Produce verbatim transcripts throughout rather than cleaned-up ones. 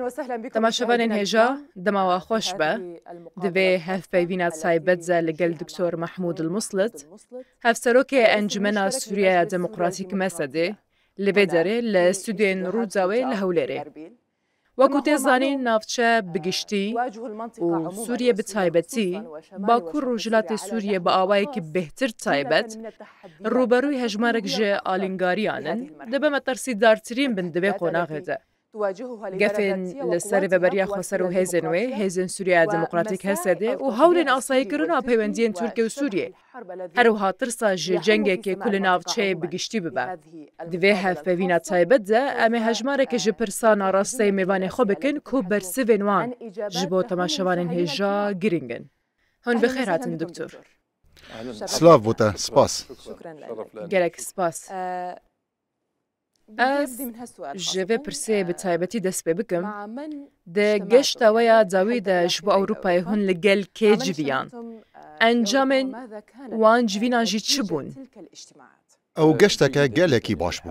Temaşevanên hêja, dema we xweş be. Di vê hevpeyvîna taybet de li gel Doktor Mahmûd El Muslit, Hevserokê Encumena Sûriyeya Demokratîk, mesedê, li vê derê li stûdyoyên Rûdawê li Hewlêrê. Wekû tê zanîn, navçe bi giştî û Sûriye bi taybetî, Bakur Rojhilatê Sûriye bi awayekî bêhtir taybet, rûberûyî hejmarek ji alîngariyan in, dibe metirsîdartirîn bin di vê qonaxê de. Gefên li ser rêveberiya xweser û hêzên wê, hêzên Sûriyeya Demokratîk, H S D, û hewlên asayîkirina peywendiyên Tirkiye û Sûriye. Her wiha tirsa ji cengekê ku li navçeyê bi giştî bibe. Di vê hevpeyvîna taybet de em ê hejmareke ji pirsa narasteyê mêvanê xwe bikin ku bersivên wan ji bo temaşevanên hêja girîng in. Hûn bi xêr hatin, Doktor. Silav bo te, spas. Gelek spas. Ez ji vê pirsê bi taybetî dest pê bikim. Di geşta we ya dawî de ji bo Ewropayê hûn li gel kê civiyan? Encamên wan civînan jî çi bûn? Ew geşteke gelekî baş bû.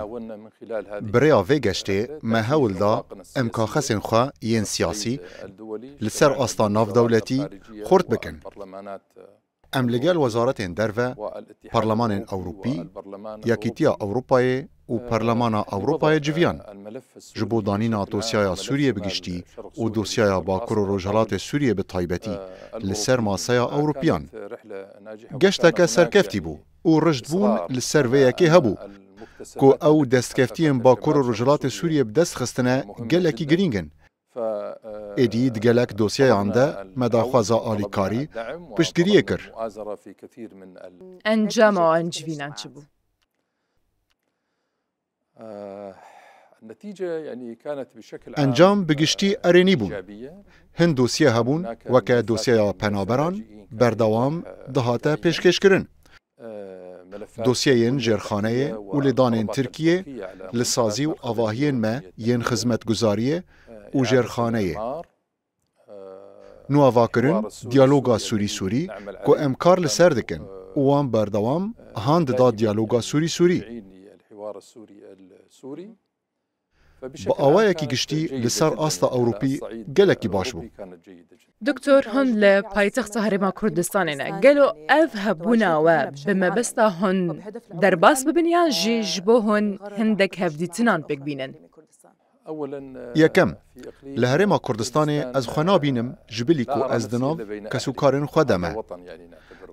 Bi rêya vê geştê me hewl da em kaxesên xwe yên siyasî li ser asta navdewletî xurt bikin. Em li gel wezaretên derve, Parlemanên Ewropî, Yekîtiya Ewropayê û Parlemana Ewropayê civiyan ji bo danîna dosyaya Sûriyê bi giştî û dosyaya Bakur û Rojhilatê Sûriyê bi taybetî li ser maseya Ewropiyan. Geşteke serkeftî bû û rijdbûn li ser vê yekê hebû ku ew destkeftiyên Bakur û Rojhilatê Sûriyê bi dest xistine gelekî girîng in. Êdî di gelek dosyeyan de me daxwaza alîkarî, piştgiriyê kir. Encama wan civînan çi bû? Encam bi giştî erênî bûn. Hin dosye hebûn, weke dosyeya penaberan, berdewam dihate pêşkêşkirin. Dosyeyên jêrxaneyê û lêdanên Tirkiyê li sazî û avahiyên me yên xizmetguzariyê û jêrxaneyê. Nû ava kirin diyaloga Sûrî-Sûrî ku em kar li ser dikin û wan berdewam han dida diyaloga Sûrî-Sûrî. Bi awayekî giştî li ser asta Ewropî gelekî baş bû. Doktor, hûn li paytexta Herêma Kurdistanê ne. Gelo ev hebûna we bi mebesta hûn derbas bibin yan jî ji bo hûn hindek hevdîtinan pêk bînin? Yekem, li Herêma Kurdistanê ez xwe nabînim ji bilî ku ez di nav kesûkarên xwe de me.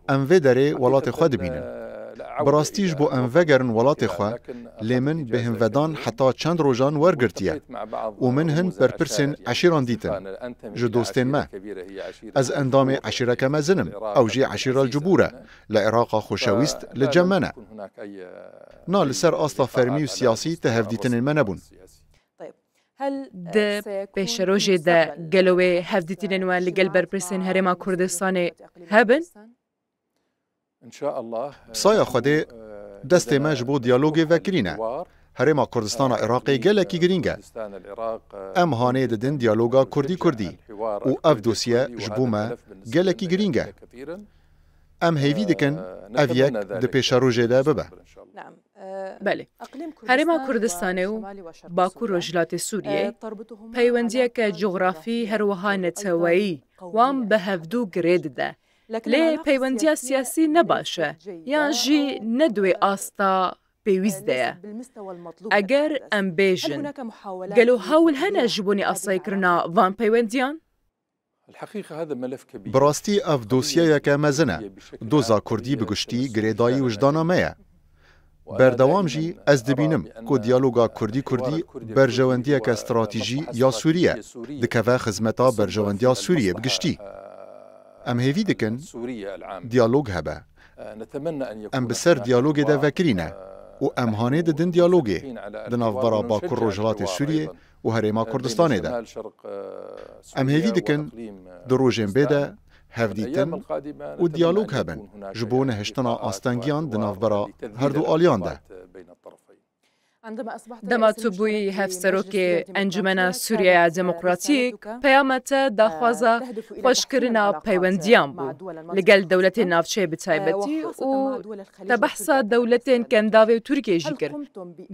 Em vê derê welatê xwe dibînin. Bi rastî ji bo em vegerin welatê xwe, lê min bêhnvedan heta çend rojan wergirtiye û min hin berpirsên eşîran dîtin ji dostên me. Ez endamê eşîreke mezin im, ew jî eşîra El Cubûr e, li Iraqa xoşewîst li cem me ne. Na li ser asta fermî û siyasî ti hevdîtinên me nebûn. Di pêşerojê de gelo wê hevdîtinên we li gel berpirsên Herêma Kurdistanê hebin? Bi saya Xwedê destê me ji bo diyalogê vekirî ne. Herêma Kurdistana Iraqê gelekî girîng e. Em hanê didin diyaloga Kurdî-Kurdî û ev dosye ji bo me gelekî girîng e. Em hêvî dikin ev yek di pêşerojê de bibe. Belê. Herêma Kurdistanê û Bakur Rojhilatê Sûriyê peywendiyeke cografî, her wiha neteweyî wan bi hevdû girê dide. Lê peywendiya siyasî ne baş e, yan jî ne di wê asta pêwîst de ye. Eger em bêjin, gelo hewl hene ji bonî asayîkirina van peywendiyan? Bi rastî ev dosyeyeke mezin e. Doza Kurdî bi giştî girêdayî wijdana me ye. Berdewam jî ez dibînim ku diyaloga Kurdî-Kurdî berjewendiyeke stratejî ya Sûriye dikeve xizmeta berjewendiya Sûriyê bi giştî. Em hêvî dikin diyalog hebe. Em bi ser diyalogê de vekirî ne û em hanê didin diyalogê di navbera Bakur Rojhilatê Sûriyê û Herêma Kurdistanê de. Em hêvî dikin di rojên bê de hevdîtin û diyalog hebin ji bo nehiştina astengiyan di navbera her du aliyan de. Dema tu bûyî hevserokê Encumena Sûriyeya Demokratîk, peyama te daxwaza xweşkirina peywendiyan bû li gel dewletên navçeyê bi taybetî û te behsa dewletên Kendavê û Tirkiyê jî kir.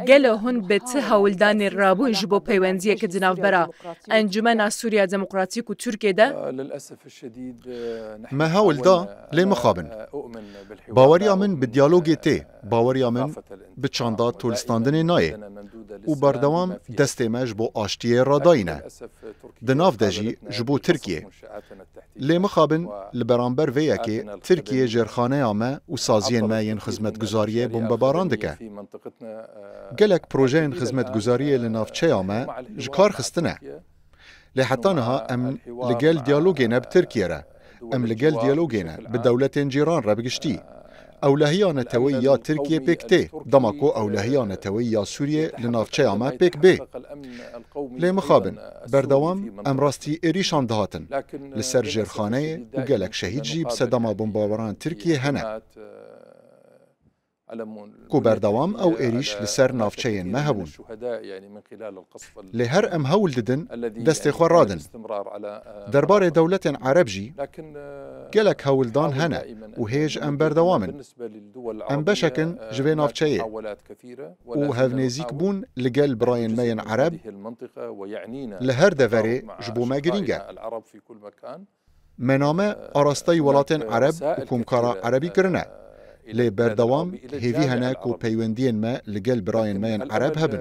Gelo hûn bi ti hewldanê rabûn ji bo peywendiyeke di navbera Encumena Sûriya Demokratîk û Tirkiyê de? Me hewl da, lê mixabin. Baweriya min bi diyalogê tê. Baweriya min bi çanda tolistandinê nayê û berdewam destê me ji bo aştiyê radayîne. Di nav de jî ji bo Tirkiyê. Lê mixabin, li beramber vê yekê Tirkiye jêrxaneya me û saziyên me yên xizmetguzariyê bombebaran dike. Gelek projeyên xizmetguzariyê li navçeya me ji kar xistine. Lê heta niha em li gel diyalogê ne bi Tirkiye re. Em li gel diyalogê ne bi dewletên cîran re bi giştî. Ewlehiya neteweyî ya Tirkiye pêk tê, dema ku ewlehiya neteweyî ya Sûriye li navçeya me pêk bê. Lê mixabin, berdewam em rastî êrîşan dihatin. Li ser jêrxaneyê û gelek şehîd jî bi sedema bombebaran Tirkiye hene. Ku berdewam ew êrîş li ser navçeyên me hebûn. Lê her em hewl didin destê xwe radin. Derbarê dewletên Ereb jî gelek hewldan hene û hêj em berdewam in. Em beşek in ji vê navçeyê û hevnêzîkbûn li gel birayên me yên Ereb li her deverê ji bo me girîng e. Me name arasteyî welatên Ereb û komkara Erebî kirine. Lê berdewam hêvî hene ku peywendiyên me li gel birayên me yên Ereb hebin.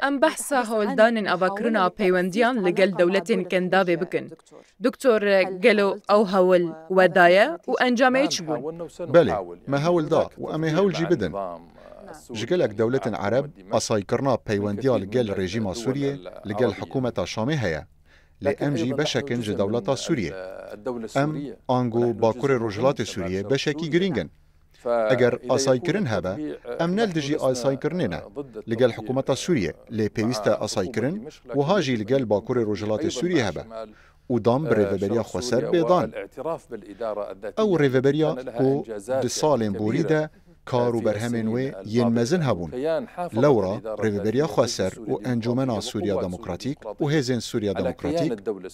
Em behsa hewldanên avakirina peywendiyan li gel dewletên Kendavê bikin. Doktor, gelo ew hewl we daye û encamê çi bûn? Belê, me hewl da û em ê hewl jî bidin. Ji gelek dewletên Ereb asayîkirina peywendiya li gel rejîma Sûriyê, li gel hikûmeta Şamê heye. Lê em jî beşek in ji dewleta Sûriyê. Em, ango Bakurê Rojhilatê Sûriyê beşekî girîng in. Eger asayîkirin hebe, em ne li dijî asayîkirinê ne, li gel hikûmeta Sûriyê, lê pêwîst e asayîkirin wiha jî li gel Bakurê Rojhilatê Sûriyê hebe. Û dan bi rêveberiya xweser bê dan. Ew rêveberiya ku di salên borî de kar û berhemên wê yên mezin hebûn. Lewra rêveberiya xweser û Encûmena Sûriya Demokratîk û Hêzên Sûriya Demokratîk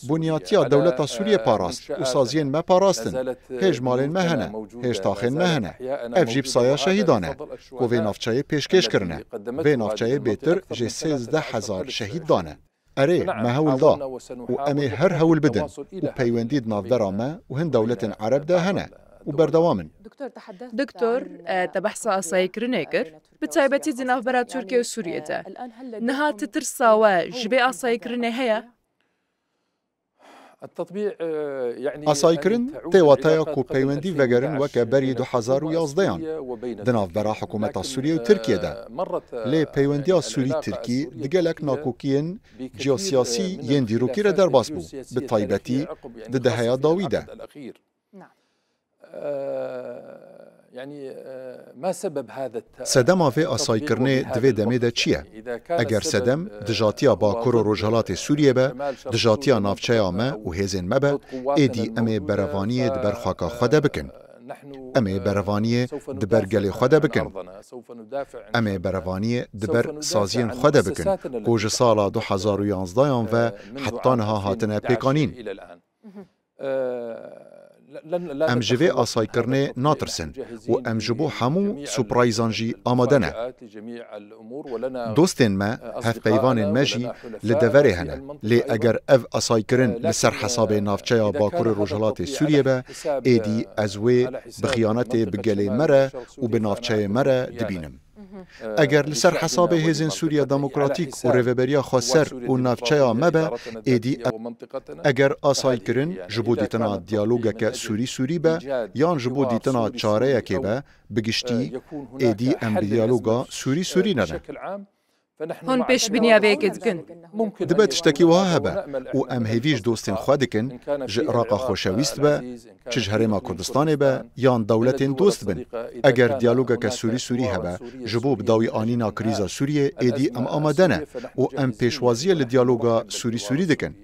bunyatiya dewleta Sûriyê parast û saziyên me parastin. Hêj malên me hene, hêj taxên me hene. Ev jî bi saya şehîdan e ku vê navçeyê pêşkêş kirine. Vê navçeyê bêtir ji sêzdeh hezar şehîd dane. Erê, me hewl da û em ê her hewl bidin û peywendî di navbera me û hin dewletên Ereb de hene û berdewam in. Doktor, e, te behsa asayîkirinê kir, bi taybetî di navbera Tirkiye û Sûriyê de. Niha ti tirsa we ji vê asayîkirinê heye? Asayîkirin tê wateya ku peywendî vegerin weke berî du hezar û yazdeyan di navbera hikûmeta Sûriyê û Tirkiye de. Lê peywendiya Sûrî-Tirkî di gelek nakokiyên jeosiyasî yên dîrokî re derbas bû, bi taybetî di deheya dawî de. Sedema vê asayîkirinê di vê demê de çi ye? Eger sedem dijatiya Bakur û Rojhilatê Sûriyê be, dijatiya navçeya me û hêzên me be, êdî em ê berevaniyê di ber xaka xwe de bikin. Em ê berevaniyê di ber gelê xwe de bikin. Em ê berevaniyê di ber saziyên xwe de bikin, ku ji sala du hezar û yanzdeyan ve heta niha hatine pêkanîn. Em ji vê asaykirinê natirsin û em ji bo hemû surprayzan jî amade ne. Dostên me, hevpeyvanên me jî li deverê hene. Lê eger ev asaykirin li ser hesabê navçeya Bakurê Rojhilatê Sûriyê be, êdî ez wê bi xiyanetê bi gelê me re û bi navçeyê me re dibînim. Eger li ser hesabê Hêzên Sûriya Demokratîk û Rêveberiya Xweser û navçeya me be, êdî ev, eger asayîkirin ji bo dîtina diyalogeke Sûrî-Sûrî be yan ji bo dîtina çareyekê be, bi giştî, êdî em bi diyaloga Sûrî-Sûrî ne ne. Hûn pêşbîniya vê yekê dikin? Dibe tiştekî wiha hebe û em hêvî ji dostên xwe dikin, ji Iraqa xoşewîst be, çi ji Herêma Kurdistanê be yan dewletên dost bin. Eger diyalogeke Sûrî-Sûrî hebe ji bo bi dawî anîna krîza Sûriyê, êdî em amade ne û em pêşwaziyê li diyaloga Sûrî-Sûrî dikin.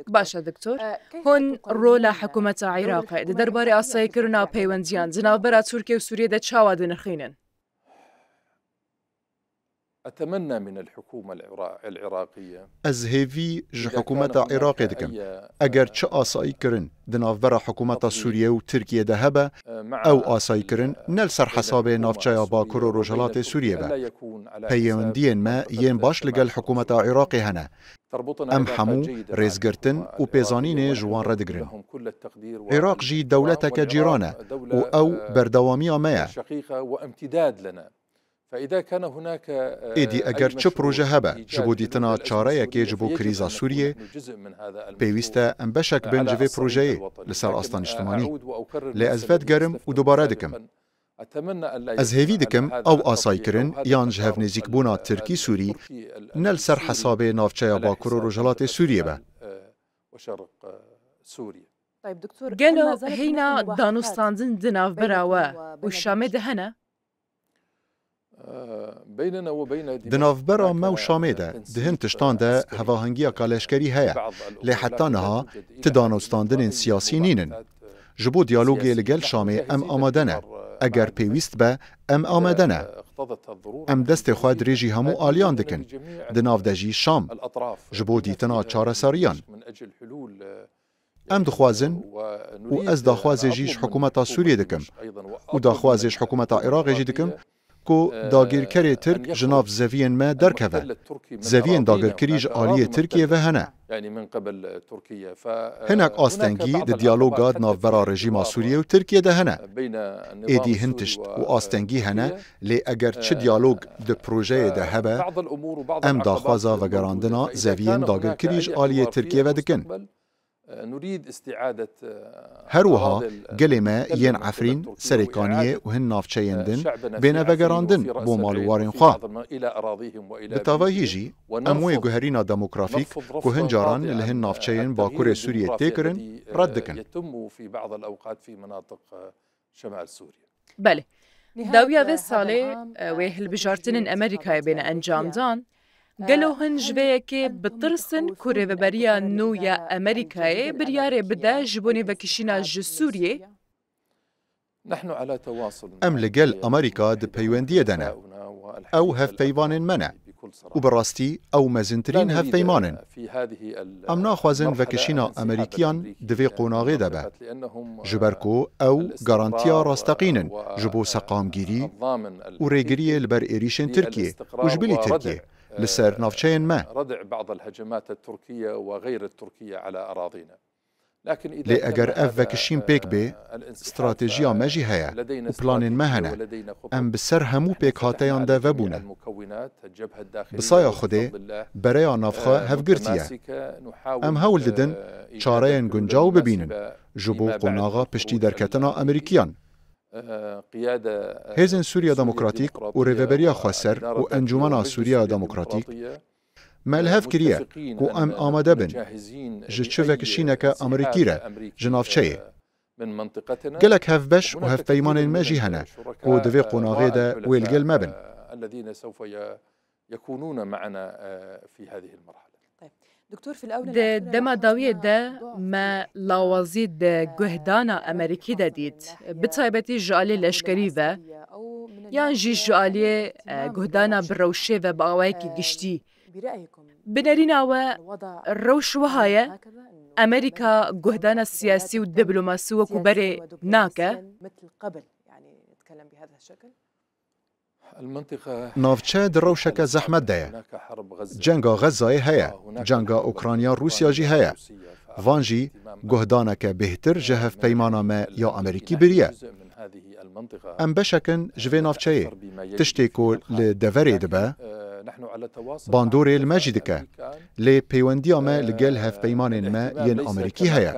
Baş e, doktor. Hûn rola hikûmeta Iraqê di derbarê asayîkirina peywendiyan di navbera Tirkiye û Sûriyê de çawa dinirxînin? Ez hêvî ji hikûmeta Iraqê dikim. Eger çi asayîkirin di navbera hikûmeta Sûriye û Tirkiye de hebe, ew asayîkirin ne li ser hesabê navçeya Bakur û Rojhilatê Sûriye be. Peyewendiyên me yên baş li gel hikûmeta Iraqê hene. Em hemû rêzgirtin û pêzanînê ji wan re digirin. Iraq jî dewleteke cîran e û ew berdewamiya me ye. Êdî eger çi proje hebe ji bo dîtina çareyekê ji bo krîza Sûriyê, pêwîst e em beşek bin ji vê projeyê li ser asta niştimanî. Lê ez vedigerim û dubare dikim. Ez hêvî dikim ew asayîkirin yan ji hevnêzîkbûna Tirkî-Sûrî ne li ser hesabê navçeya Bakur û Rojhilatê Sûriyê be. Gelo heyna danûstandin di navbera we û Şamê de hene? Di navbera me û Şamê de di hin tiştan de hevahengiyeka leşkerî heye, lê heta niha ti danûstandinên siyasî nînin. Ji bo diyalogê li gel Şamê em amade ne. Eger pêwîst be, em amade ne. Em destê xwe dirêjî hemû aliyan dikin, di nav de jî Şam, ji bo dîtina çareseriyan. Em dixwazin û ez daxwazê jî ji hikûmeta Sûriyê dikim û daxwazê ji hikûmeta Iraqê jî dikim ku dagirkerê Tirk ji nav zeviyên me derkeve. Zeviyên dagirkirî ji aliyê Tirkiyê ve hene. Hinek astengî di diyaloga di navbera rejîma Sûriyê û Tirkiyê de hene. Êdî hin tişt û astengî hene, lê eger çi diyalog di projeyê de hebe, em daxwaza vegerandina zeviyên dagirkirî ji aliyê Tirkiyê ve dikin. Her wiha gelê me yên Efrîn, Serêkaniyê û hin navçeyên din bêne vegerandin bo mal û warên xwe. Bi tevahî jî em wê guherîna demografîk ku hin caran li hin navçeyên Bakurê Sûriyê tê kirin, red dikin. Belê. Dawiya vê salê, e, wê hilbijartinên Amerîkayê bêne encamdan. Gelo hin ji vê yekê bitirsin ku rêveberiya nû ya Amerîkayê biryarê bide ji bo nêvekişîna ji Sûriyê? Em li gel Amerîka di peywendiyê de ne. Ew hevpeyvanên me ne. Û bi rastî ew mezintirîn hevpeyman in. Em naxwazin vekişîna Amerîkiyan di vê qonaxê de be. Ji ber ku ew garantiya rasteqîn in ji bo seqamgîrî û rêgiriyê li ber êrîşên Tirkiyê û ji bilî Tirkiyê li ser navçeyên me. Lê eger ev vekişîn pêk bê, stratejiya me jî heye û planên me hene. Em bi ser hemû pêkhateyan de vebûne. Bi saya Xwedê, bereya navxwe hevgirtî ye. Em hewl didin çareyên guncaw bibînin ji bo qonaxa piştî derketina Amerîkiyan. Hêzên Sûriya Demokratîk û Rêveberiya Xweser û Encûmena Sûriya Demokratîk me li hev kiriye ku em amade bin ji çi vekişîneke Amerîkî re ji navçeyê. Gelek hevbeş û hevpeymanên me jî hene ku di vê qonaxê de wê li gel me bin. Di dema dawiyê de me lawazî di guhdana Amerîkî de dît, bi taybetî ji aliyê leşkerî ve, yan jî ji aliyê, e, guhdana bi rewşê ve bi awayekî giştî. Bi nerîna we rewş wiha ye, Amerîka guhdana siyasî û diplomasî wekû berê nake? Navçe di rewşeke zehmet de ye. Cenga Xezayê heye, cenga Ukrayna Rûsya jî heye. Van jî guhdaneke bêhtir ji hevpeymana me ya Amerîkî biriye. Em beşek in ji vê navçeyê. Tiştê ku li deverê dibe, bandorê li me jî dike. Lê pêwendiya me li gel hevpeymanên me yên Amerîkî heye.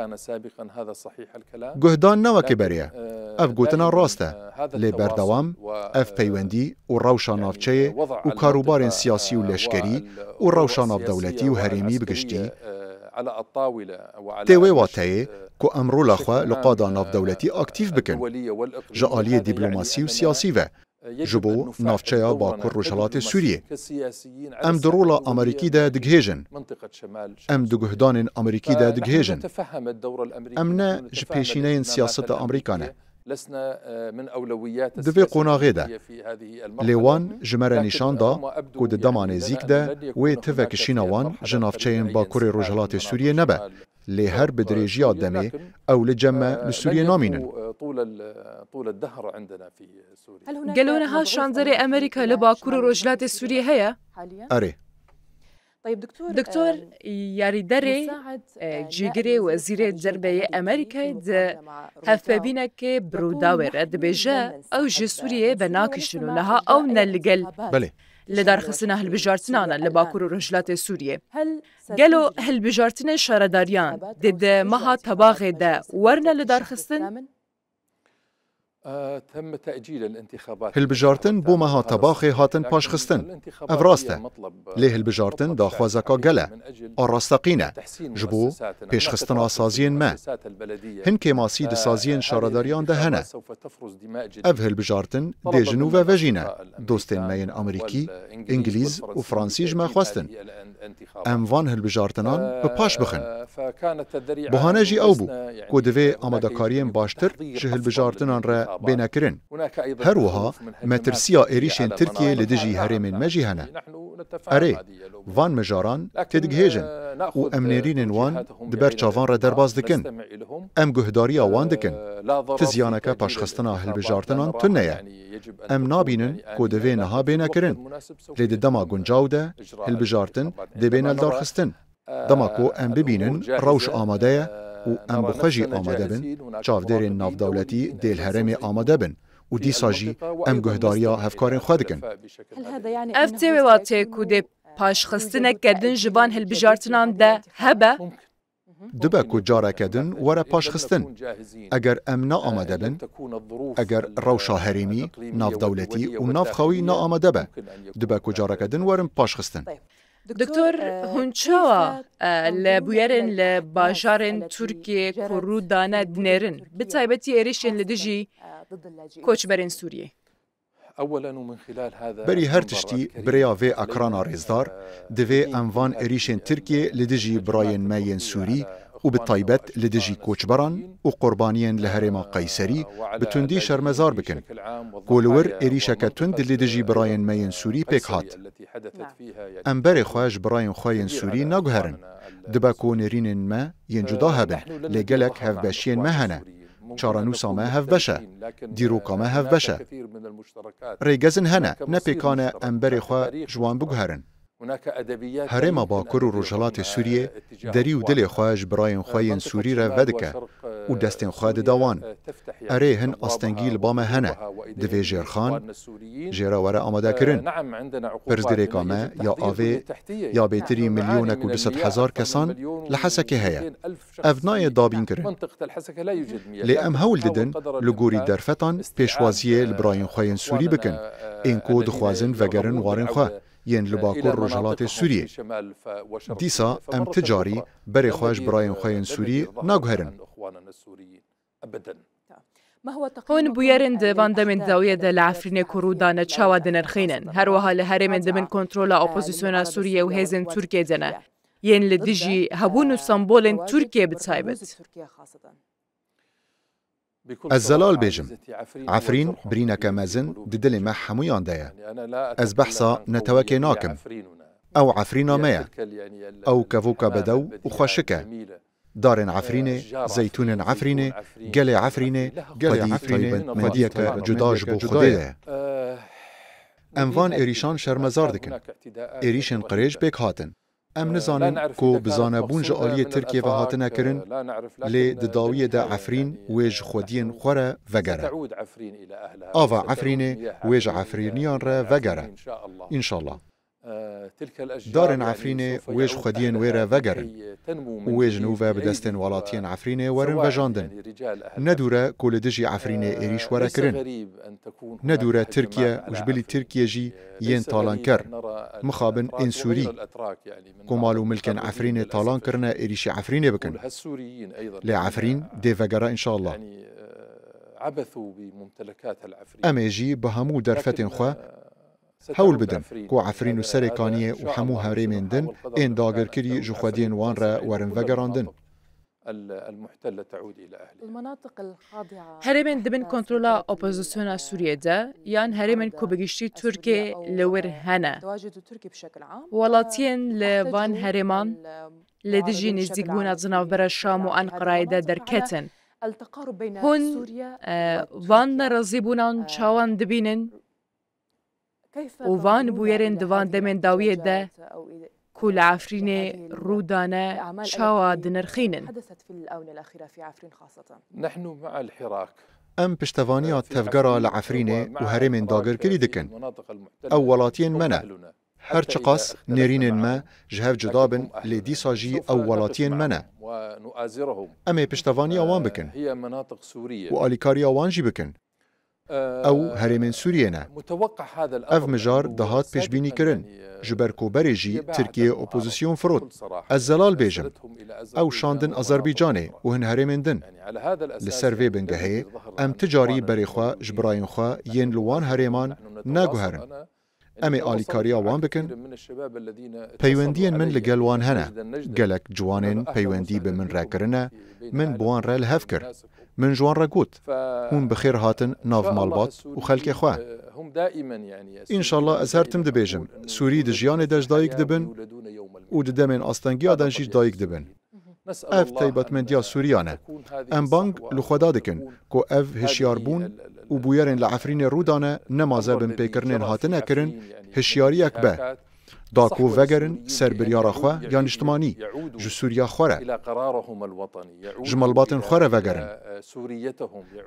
Guhdan ne wekî berê ye. Ev gotina rast e. Lê berdewam ev peywendî û rewşa navçeyê û karûbarên siyasî û leşkerî û rewşa navdewletî û herêmî bi giştî tê wê wateyê ku em rola xwe li qada navdewletî aktîf bikin. Ji aliyê dîplomasî û siyasî ve ji bo navçeya Bakur Rojhilatê Sûriyê. Em di rola Amerîkî de digihêjin. Em di guhdanên Amerîkî de digihêjin. Em ne ji pêşîneyên siyaseta Amerîka ne. Di vê qonaxê de, lê wan ji me re nîşan da ku di dema nêzîk de wê ti vekişîna wan ji navçeyên Bakurê Rojhilatê Sûriyê nebe. Lê her bi dirêjiya demê ew li cem me li Sûriyê namînin. Gelo niha şanderê Amerîka li Bakur û Rojhilatê Sûriyê heye? Erê. Doktor Yarîderê, e, cîgirê Wezîrê Derve yê Amerîkayê di hevpeyvînekê bi Rûdawê re dibêje, ew ji Sûriyeyê venakişin û niha ew ne li gel Belê. lidarxistina hilbijartinan e li Bakur û Rojhilatê Sûriyê. Gelo hilbijartinên şaredariyan dê di meha Tebaxê de werine lidarxistin? Hilbijartin bo meha Tebaxê hatin paşxistin. Ev rast e. Lê hilbijartin daxwazeka gel e. A rasteqîn e. Ji bo pêşxistina saziyên me. Hin kêmasî di saziyên şaredariyan de hene. Ev hilbijartin dê ji nû ve vejîne. Dostên me yên Amerîkî, Îngilîz û Fransî ji me xwestin. Em van hilbijartinan bi paş bixin. Buhane jî ew bû ku divê amadekariyên baştir ji hilbijartinan re bêne kirin. Her wiha metirsiya êrîşên Tirkiyê li dijî herêmên me jî hene. Erê, van mijaran têdigihêjin û em nêrînên wan di ber çavan re derbas dikin. Em guhdariya wan dikin. Ti ziyaneke paşxistina hilbijartinan tune ye. Em nabînin ku divê niha bêne kirin. Lê di dema guncaw de hilbijartin dê bêne lidarxistin. Dema ku em bibînin rewş amade ye û em bi xwe jî amade bin, çavdêrên navdewletî dê li herêmê amade bin û dîsa jî em guhdariya hevkarên xwe dikin. Ev tê wê watê ku dê paşxistineke din ji van hilbijartinan de hebe? Dibe ku careke din were paşxistin. Eger em ne amade bin, eger rewşa herêmî, navdewletî û navxewî ne amade be, dibe ku careke din werin paşxistin. Doktor, hûn çawa, e, li bûyerên li bajarên Tirkiyê ku rû dane dinêrin, bi taybetî êrîşên li dijî koçberên Sûriyê? Berî her tiştî, bi rêya vê ekrana rêzdar, divê em van êrîşên Tirkiyê li dijî birayên me yên Sûrî û bi taybet li dijî koçberan û qurbaniyên li herêma Qeyserî bi tundî şermezar bikin ku li wir êrîşeke tund li dijî birayên me yên Sûrî pêk hat. Em berê xwe ji birayên xwe yên Sûrî naguherin. Dibe ku nêrînên me yên cuda hebin, lê gelek hevbeşiyên me hene. Çarenûsa me hevbeş e. Dîroka me hevbeş e. Rêgezin hene, ne pêkan e em berê xwe ji wan biguherin. Herêma Bakur û Rojhilatê Sûriyê derî û dilê xwe ji birayên xwe yên Sûrî re vedike û destên xwe dide wan. Erê, hin astengî li ba me hene. Divê jêrxan jê re were amadekirin. Pirsgirêka me ya avê ya bêtirî milyonek û du sed hezar kesan li Hesekê heye. Ev nayê dabînkirin. Lê em hewl didin li gorî derfetan pêşwaziyê li birayên xwe yên Sûrî bikin, ên ku dixwazin vegerin warên xwe yên li Bakur Rojhilatê Sûriyê. Dîsa em ti carî berê xwe ji birayên xwe yên Sûrî naguherin. Hûn bûyerên di van demên dawiyê de li Efrînê ku rû dane çawa dinirxînin? Her wiha li herêmên di bin kontrola opozîsyona Sûriyê û hêzên Tirkiyê de ne, yên li dijî hebûn û sembolên Tirkiyê bi taybet. Ez zelal bêjim. Efrîn birîneke mezin di dilê me hemûyan de ye. Ez behsa netewekê nakim. Ew Efrîna me ye. Ew kevoka bedew û xweşik e. Darên Efrînê, zeytûnên Efrînê, gelê Efrînê, gelê xwedî Efrînê, taybetmendiyeke cuda ji bo Xwedê ye. Em van êrîşan şermezar dikin. Êrîşên qirêj pêk hatin. Em nizanin ku bi zanebûn ji aliyê Tirkiyê ve hatine kirin, lê di dawiyê de Efrîn wê ji xwediyên xwe re vegere. Ava Efrînê wê ji Efrîniyan re vegere. Înşallah. Darên Efrînê wê ji xwediyên wê re vegerin û wê ji nû ve bi destên welatiyên Efrînê werin vejandin. Ne dûr e ku li dijî Efrînê êrîş were kirin. Ne dûr e Tirkiye û ji bilî Tirkiye jî yên talanker, mixabin ên Sûrî, ku mal û milkên Efrînê talan kirine, êrîşî Efrînê bikin. Lê Efrîn dê vegere înşallah. عبثوا بممتلكات العفرين. Em ê jî bi hemû derfetên xwe hewl bidin ku Efrîn û Serê Kaniyê û hemû herêmên din ên dagirkirî ji xwediyên wan re werin vegerandin. المحتلة تعود إلى أهلها. Herêmên di bin kontrola opozisyona Sûriyê de yan herêmên ku bi giştî Tirkiye li wir hene. تواجد تركي بشكل عام. Welatiyên li van herêman li dijî nêzîkbûna di navbera Şam û Enqerayê de derketin. Hûn, e, van nerazîbûnan çawan dibînin û van bûyerên di van demên dawiyê de ku li Efrînê rû dane çawa dinirxînin? نحن مع الحراك. Em piştevaniya tevgera li Efrînê û herêmên dagirkirî dikin. Ew welatiyên me ne. Her çiqas nêrînên me ji hev cuda bin, lê dîsa jî ew welatiyên me ne. Em ê piştevaniya wan bikin û alîkariya wan jî bikin. Ew herêmên Sûriyê ne. Ev mijar dihat pêşbînî kirin, ji ber ku berê jî Tirkiye opozisyon firot. Ez zelal bêjim. Ew şandin Azerbaycanê û hin herêmên din. Li ser vê bingehê em ti carî berê xwe ji birayên xwe yên li wan herêman naguherin. Em ê alîkariya wan bikin. Peywendiyên min li gel wan hene. Gelek ciwanên peywendî bi min re kirine, min bi wan re li hev kir. Min ji wan re got, hûn bi xêr hatin nav malbat û xelkê xwe. Înşallah ez her tim dibêjim, Sûrî di jiyanê de ji dayik dibin û di demên astengiya de jî ji dayik dibin. Ev taybetmendiya Sûriyan e. Em bang li Xweda dikin ku ev hişyarbûn û bûyerên li Efrînê rû dane nema ze binpêkirinên hatine kirin, hişyariyek be. Da ku vegerin ser biryara xwe ya niştimanî, ji Sûriya xwe re, ji malbatên xwe re vegerin.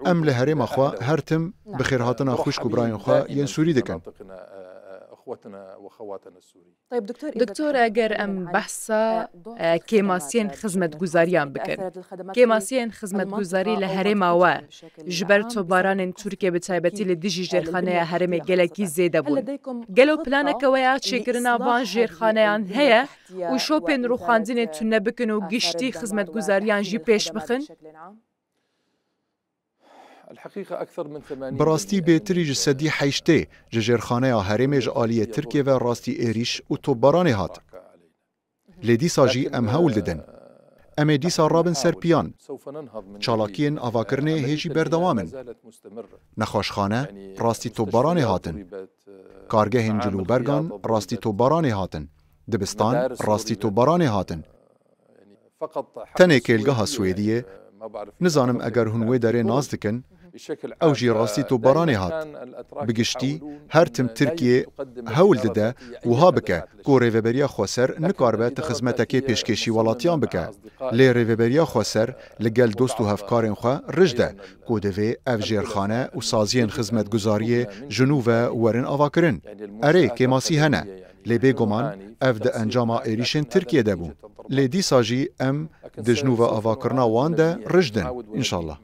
Em li herêma xwe her tim bi xêrhatina xwişk û birayên xwe yên Sûrî dikin. Doktor, eger em behsa, e, kêmasiyên xizmetguzariyan bikin. Kêmasiyên xizmetguzarî li herêma we ji ber topbaranên Tirkiye bi taybetî li dijî jêrxaneya herêmê gelekî zêde bûn. Gelo planeke we ya çêkirina van jêrxaneyan heye û şopên rûxandinê tune bikin û giştî xizmetguzariyan jî pêş bixin? Bi rastî bêtirî ji sedî heştê ji jêrxaneya herêmê ji aliyê Tirkiye ve rastî êrîş û topbaranê hat. Lê dîsa jî em hewl didin. Em ê dîsa rabin ser piyan. Çalakiyên avakirinê hê jî berdewam in. Nexweşxane rastî topbaranê hatin. Kargehên cilûbergan rastî topbaranê hatin. Dibistan rastî topbaranê hatin. Tenê kêlgeha Swêdiyê, nizanim eger hûn wê derê nas dikin, ew jî rastî topbaranê hat. Bi giştî, her tim Tirkiye hewl dide wiha bike ku Rêveberiya Xweser nikaribe ti xizmetekê pêşkêşî welatiyan bike. Lê Rêveberiya Xweser li gel dost û hevkarên xwe rij de ku divê ev jêrxane û saziyên xizmetguzariyê ji nû ve werin avakirin. Erê, kêmasî hene. Lê bêguman ev di encama êrîşên Tirkiye de bû. Lê dîsa jî em di ji nû ve avakirina wan de rij din, înşallah.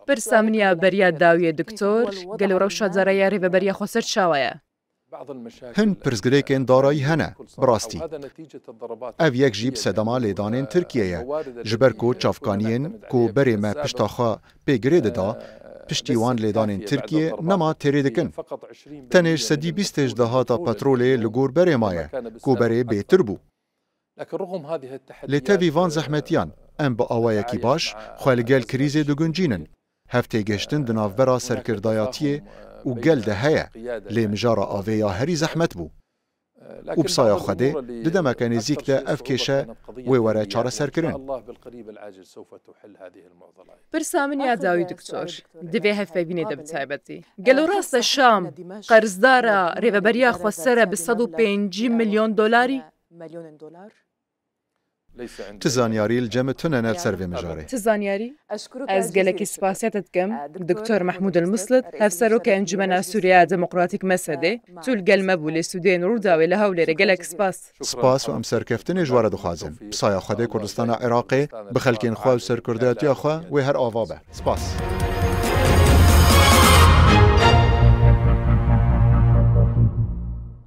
Pirsa min ya beriya dawiyê, doktor, gelo rewşa darayî ya Rêveberiya Xweser çawa ye? Hin pirsgirêkên darayî hene, bi rastî. Ev yek jî bi sedema lêdanên Tirkiye ye. Ji ber ku çavkaniyên ku berê me pişta xwe pê girê dida, piştî wan lêdanên Tirkiye nema têrê dikin. Tenê ji sedî bîstê ji dahata petrolê li gor berê maye, ku berê bêtir bû. Lê tevî van zehmetiyan, em bi awayekî baş xwe li gel krîzê diguncînin. Hevtêgihiştin di navbera serkirdayatiyê û gel de heye, lê mijara avê ya herî zehmet bû. Û bi saya Xwedê, di demeke nêzîk de ev kêşe wê were çareserkirin. Pirsa min ya dawî, doktor, di vê hevpeyvînê de bi taybetî. Gelo rast e Şam qerzdara Rêveberiya Xweser e bi sed û pêncî milyon dolarî? Ti zanyarî li cem tune ne li ser vê mijarê. Ti zanyarî? Ez gelekî spasiya te dikim, Doktor Mehmûd El Muslit, Hevserokê Encûmena Sûriya Demokratîk, mesedê. Tu li gel me bû lê stûdyoyên Rûdawê li Hewlêrê. Gelek spas. Spas û em serkeftinê ji we re dixwazin. Bi saya Xwedê Kurdistana Iraqê bi xelkên xwe û serkirdayetiya xwe wê her ava be. Spas.